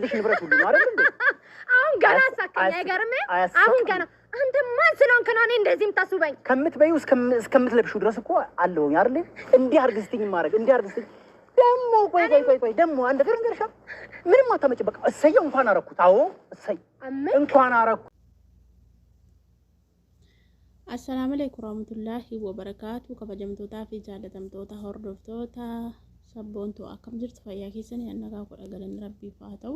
ያለሽ ንብረት ሁሉ ነው አይደል እንዴ? አሁን ገና አሳካኝ። አይገርምህ? አሁን ገና አንተ ማን ስለሆንክ ነው እኔ እንደዚህ የምታስበኝ? ከምትበይው እስከምትለብሺው ድረስ እኮ አለሁኝ አይደል? እንዲህ አድርግ ስትይኝ ማድረግ እንዲህ አድርግ ስትይኝ ደግሞ ቆይ ቆይ ቆይ ቆይ ደግሞ አንድ ነገር ልንገርሻ፣ ምንም አታመጭ። በቃ እሰየው እንኳን አረኩት። አዎ እሰይ እንኳን አረኩት። Assalaamu alaikum warahmatullahi wabarakaatu. Kabajamtootaa fi jaalatamtoota hordoftoota Sabboontuu, akkam jirtu? Fayyaa keessanii? Nagaa godha, galanni Rabbiif haa ta'u.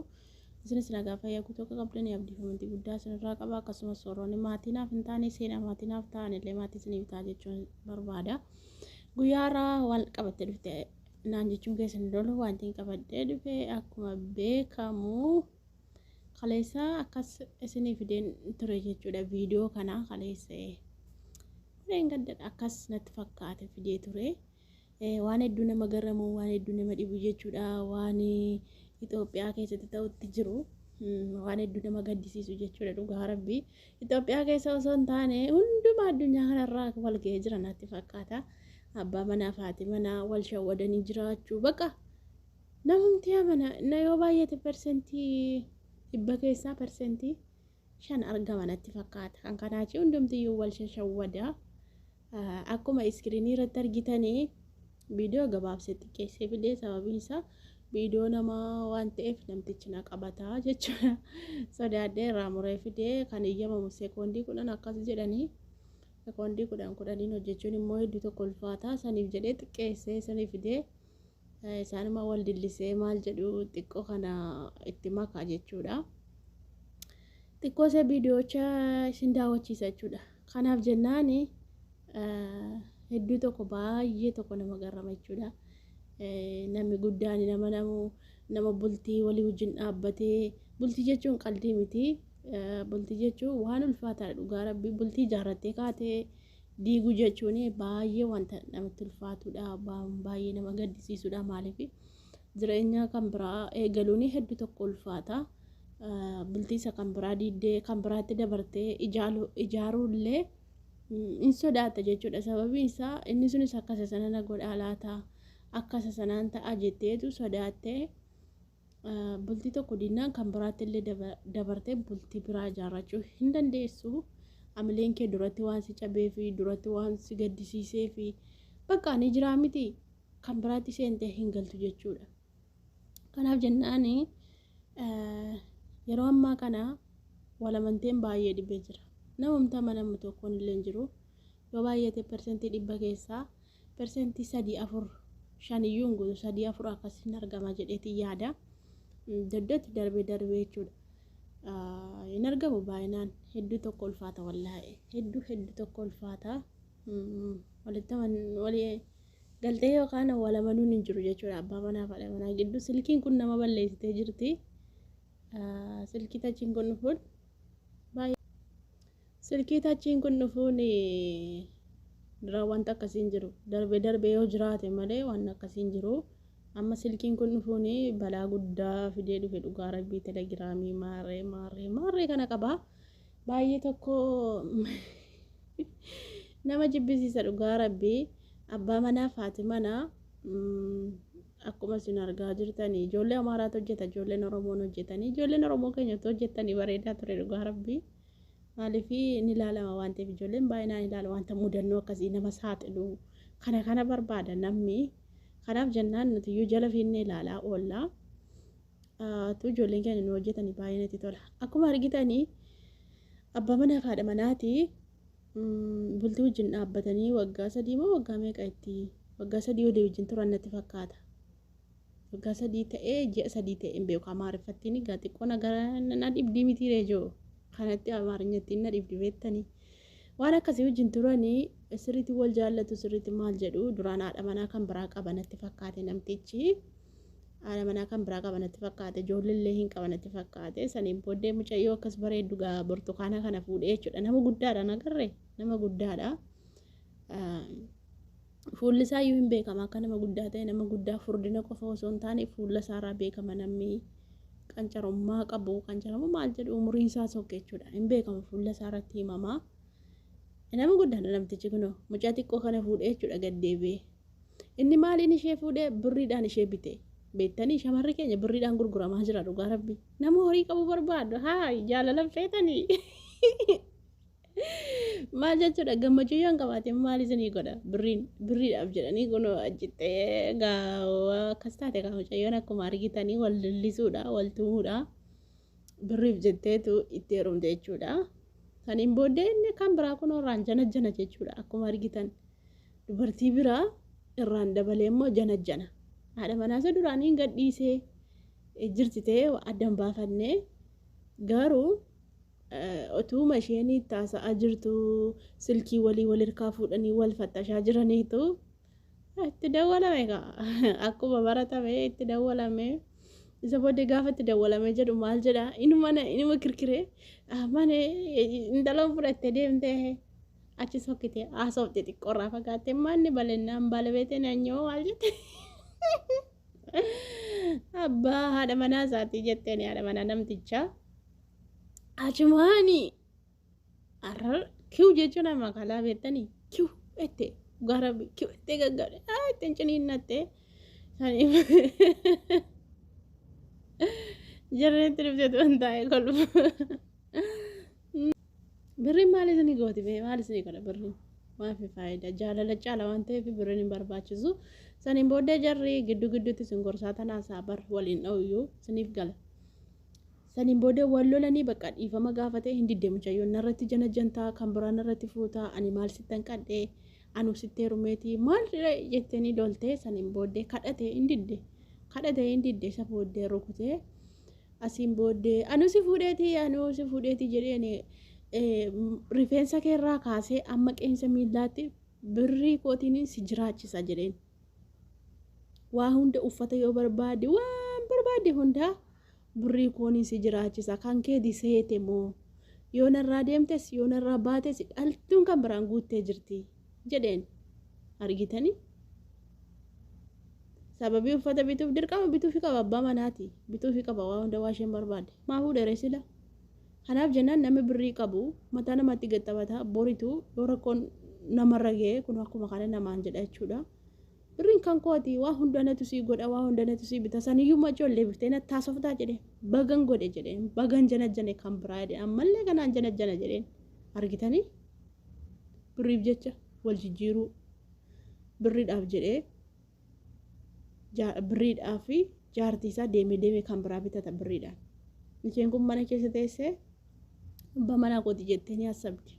Isinis nagaa fayyaa guutuu akka qabdanii abdii fi amantii guddaa isinirraa qaba. Akkasumas warroonni maatii naaf hin taane seenaa maatii naaf ta'an illee maatii isiniif ta'a jechuun barbaada. Guyyaa har'aa waan qabattee dhufte naan jechuun keessan lolu, wanti hin qabadhee dhufe akkuma beekamu kaleessa akkas isinii fideen ture jechuudha. Viidiyoo kana kaleessa Hundeen gaddadha akkas natti fakkaate fidee ture. Waan hedduu nama garramu, waan hedduu nama dhibu jechuudha. Waan Itoophiyaa keessatti ta'utti jiru. Waan hedduu nama gaddisiisu jechuudha dhugaa Rabbii. Itoophiyaa keessa osoo hin taane hundumaa addunyaa kanarraa wal ga'ee jira natti fakkaata. Abbaa manaa fi haati manaa wal shawwadanii jiraachuu baqa. Namumti amana na yoo baay'ate 100% keessaa 5% argama natti fakkaata. Kan kanaa achi hundumtiyyuu wal shashawwada. Akkuma iskiriinii irratti argitanii viidiyoo gabaabsee xiqqeessee fidee, sababiin isaa viidiyoo namaa waan ta'eef namtichi na qabataa jechuudha. Sodaadhee irraa muree fidee. Kan iyyamamu sekoondii 10 akkas jedhanii, sekoondii 10 10n hojjechuun immoo hedduu tokko ulfaata. Saniif jedhee xiqqeessee sanii fidee, isaanuma wal dillisee maal jedhu xiqqoo kana itti makaa jechuudha. Xiqqoo isa viidiyoocha isin daawwachiisa jechuudha. Kanaaf jennaani hedduu tokko baay'ee tokko nama garrama jechuudha. Namni guddaan nama namu nama bultii walii wajjin dhaabbatee, bultii jechuun qaldii miti. Bultii jechuun waan ulfaataadha dhugaa Rabbii. Bultii ijaarrattee kaatee diiguu jechuun baay'ee wanta namatti ulfaatudha. Baay'ee nama gaddisiisudha. Maaliif jireenya kan biraa eegaluun hedduu tokko ulfaata. Bultii isa kan biraa diiddee kan biraatti dabartee ijaaruullee hin sodaata jechuudha. Sababiin isaa inni sunis akkasa sana na godhaa laata, akkasa sanaan ta'a jetteetu sodaattee bultii tokko dinnaan kan biraatti illee dabartee bultii biraa ijaarrachuu hin dandeessu. Amileen kee duratti waan si cabee fi duratti waan si gaddisiisee fi bakka ni jiraa miti, kan biraatti seentee hin galtu jechuudha. Kanaaf jennaani yeroo ammaa kana walamanteen baay'ee dhibee jira. Namumti amanamu tokkoon illee hin jiru. Yoo baay'ate 100% keessaa 3%, 4, 5 iyyuu hin guutu, 3, 4 akkas hin argama jedheetiin yaada. Iddootti darbee darbee jechuudha. Hin argamu baay'inaan, hedduu tokko ulfaata wallaahi. Hedduu hedduu tokko ulfaata. Walitti walii galtee yookaan wal amanuun hin jiru jechuudha abbaa manaa fi haadha manaa gidduu. Silkiin kun nama balleessitee jirti. Silkii tachiin kun dhufuun baay'ee silkii tachiin kun dhufuun dura wanta akkasii hin jiru. Darbee darbee yoo jiraate malee waan akkasii hin jiru. Amma silkiin kun dhufuun balaa guddaa fidee dhufe dhugaa Rabbii. Telegiraamii maarree maarree maarree kana qaba. Baay'ee tokko nama jibbisiisa dhugaa Rabbii. Abbaa manaa fi haati manaa akkuma isin argaa jirtanii ijoollee Amaaraatu hojjeta, ijoolleen Oromoon hojjetanii, ijoolleen Oromoo keenyatti hojjetanii bareedaa ture dhugaa Rabbii. Maaliif ni ilaalama waan ta'eef, ijoolleen baay'inaan ilaala. Wanta mudannoo akkasii nama saaxilu kana kana barbaada namni. Kanaaf jennaan nuti iyyuu jala fiinnee ilaalaa oolla. Tu ijoolleen keenya nu hojjetanii baay'ee natti tola. Akkuma argitanii abbaa manaa fi haadha manaati bultii wajjin dhaabbatanii waggaa 3 moo waggaa meeqa itti, waggaa 3 olii wajjin turan natti fakkaata. Waggaa 3 ta'ee ji'a 3 ta'ee hin beeku. Amaariffattiin egaa xiqqoo na dhibdii miti reejoo kanatti Amaarinyattiin na dhibdi beektanii. Waan akkasii wajjin turanii sirriitti wal jaallatu, sirriitti maal jedhu. Duraan haadha manaa kan biraa qaba natti fakkaate namtichi. Haadha manaa kan biraa qaba natti fakkaate, ijoollee hin qaba natti fakkaate. Saniin booddee mucayyoo akkas bareeddu gaa burtukaana kana fuudhee jechuudha. Nama guddaadha nagarree, nama guddaadha. Fuulli isaa iyyuu hin beekama akka nama guddaa ta'e. Nama guddaa furdina qofa osoo hin taane fuula isaarraa beekama namni qancarummaa qabu, qancaramu maal jedhu, umuriin isaa sokke jechuudha. Hin beekama, fuula isaa irratti himama. Nama guddaadha namtichi kunoo mucaa xiqqoo kana fuudhee jechuudha gad deebi'ee. Inni maaliin ishee fuudhee? Birriidhaan ishee bite. Beektanii shamarri keenya birriidhaan gurguramaa jira dhugaa rabbi. Nama horii qabu barbaadu haa jaalala feetanii. Maal jechuudha gammachuu yoo hin qabaatin maal isinii godha birriin birriidhaaf jedhanii kunoo achittee gaawwa akkas taate kan mucayyoon akkuma argitanii wal lillisuudha wal tumuudha birriif jetteetu itti heerumte jechuudha. Saniin booddee inni kan biraa kunoo irraan janajjana jechuudha akkuma argitan dubartii biraa irraan dabalee immoo janajjana. Haadha manaa isa duraanii gadhiisee jirti ta'ee addan baafannee garuu otuuma isheen itti haasa'aa jirtu silkii walii wal hirkaa fuudhanii wal fattashaa jiraniitu itti dawwalame egaa akkuma baratame itti dawwalame isa booddee gaafa itti dawwalame jedhu maal jedha inuma inuma kirkiree mana intaloon fudhattee deemtee achi sokkite haasofte xiqqoorraa fagaatte manni balennaan baalabeeteen anyoo maal jette abbaa haadha manaa isaatii jetteen haadha manaa namtichaa. Achumaani arar kiw jechuun amma kalaa beektanii kiw ette gara kiw ette gaggabe ittiin ciniinnatte jarreetti dhufteetu waan taa'e kolfa. Birriin maal isinii gooti bee maal isinii godha birriin maafi faayidaa jaalala caala waan ta'eef birriin hin barbaachisu. Saniin booddee jarri gidduu gidduutti isin gorsaa tanaa isaa bar waliin dha'uyyuu isiniif gala. Saniin booddee wal lolanii bakka dhiifama gaafatee hin didde mucayyoon narratti janajjantaa kan biraa narratti fuutaa ani maal sittan qadhee anu sitti heerumeetii maal jettanii loltee saniin booddee kadhate hin didde kadhate hin didde isa booddee rukutee asiin booddee anu si fuudheetii anu si fuudheetii jedheen rifeensa keerraa kaasee amma qeensa miillaatti birrii kootiin si jiraachisa jedheen. Waa hunda uffata yoo barbaade waan barbaade hundaa birrii kooniin si jiraachisa kan keeti seete moo yoo narraa deemtes yoo narraa baates dhaltuun kan biraan guuttee jirti jedheen argitanii. Sababii uffata bituuf dirqama bituufi qaba abbaa manaati bituufi qaba waa hunda waa isheen barbaade maa fuudhere sila. Kanaaf jennaan namni birrii qabu mataa namatti gad taphata boritu yoo rakkoon namarra ga'e kun akkuma kana namaan jedha jechuudha. Birriin kan kooti waa hunda natu sii godha waa hunda natu sii bita saniyyuu machoollee biftee natti haasoftaa jedhe bagan godhe jedheen bagan janajjane kan biraa jedheen ammallee kanaan janajjana jedheen argitanii birriif jecha wal jijjiiruu birriidhaaf jedhee birriidhaaf fi jaartii isaa deemee deemee kan biraa bitata birriidhaan. Isheen kun mana keessa teessee abbaa manaa kooti jettee ni haasabdi.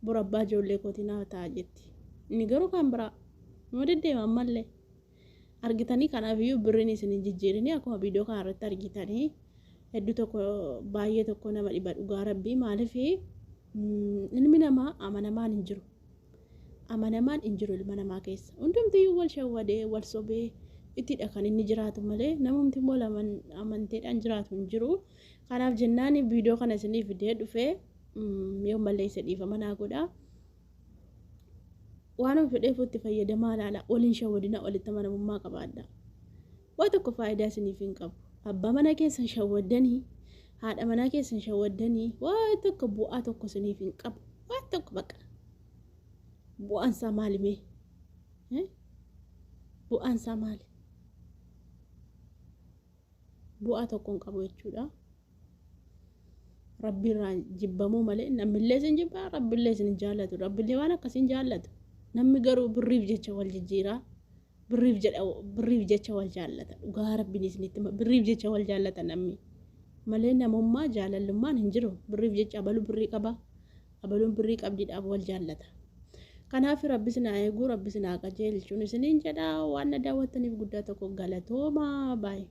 Bor abbaa ijoollee kooti naa ta'a jetti. Inni garuu kan biraa nama deddeema ammallee. Argitanii kanaafiyyuu birriin isin hin jijjiirini akkuma viidiyoo kana irratti argitanii hedduu tokko baay'ee tokko nama dhiba dhugaa rabbii maaliif ilmi namaa amanamaan hin jiru. Amanamaan hin jiru ilma namaa keessa. Hundumtiyyuu wal shawwadee wal sobee ittidha kan inni jiraatu malee namumti immoo amanteedhaan jiraatu hin jiru. Kanaaf jennaan viidiyoo kana isinii fidee dhufee yoo malleessa dhiifama naa godhaa. Waan fedheef itti fayyadamaa ilaala. Waliin shawwadina walitti amanamummaa qabaadha. Waa tokko faayidaa isiniif hin qabu. Abbaa mana keessan shawwaddanii haadha manaa keessan shawwaddanii waa tokko bu'aa tokko isiniif hin qabu. Waa tokko baqa. Bu'aan isaa maali mee? Bu'aan isaa maali? Bu'aa tokko hin qabu jechuudha. Rabbiirraa jibbamuu malee namnillee isin jibbaa rabbillee isin hin jaallatu. Rabbillee waan akkasii hin jaallatu. Namni garuu birriif jecha wal jijjiiraa. Birriif jedha birriif jecha wal jaallata. Dhugaa rabbiin isinitti hima. Birriif jecha wal jaallata namni. Malee namummaa jaalallummaan hin jiru. Birriif jecha abalu birrii qaba. Abaluun birrii qabdiidhaaf wal jaallata. Kanaaf rabbi isin haa eegu, rabbi isin haa qajeelchuun isiniin jedha waan na daawwattaniif guddaa tokko galatoomaa baay'ee.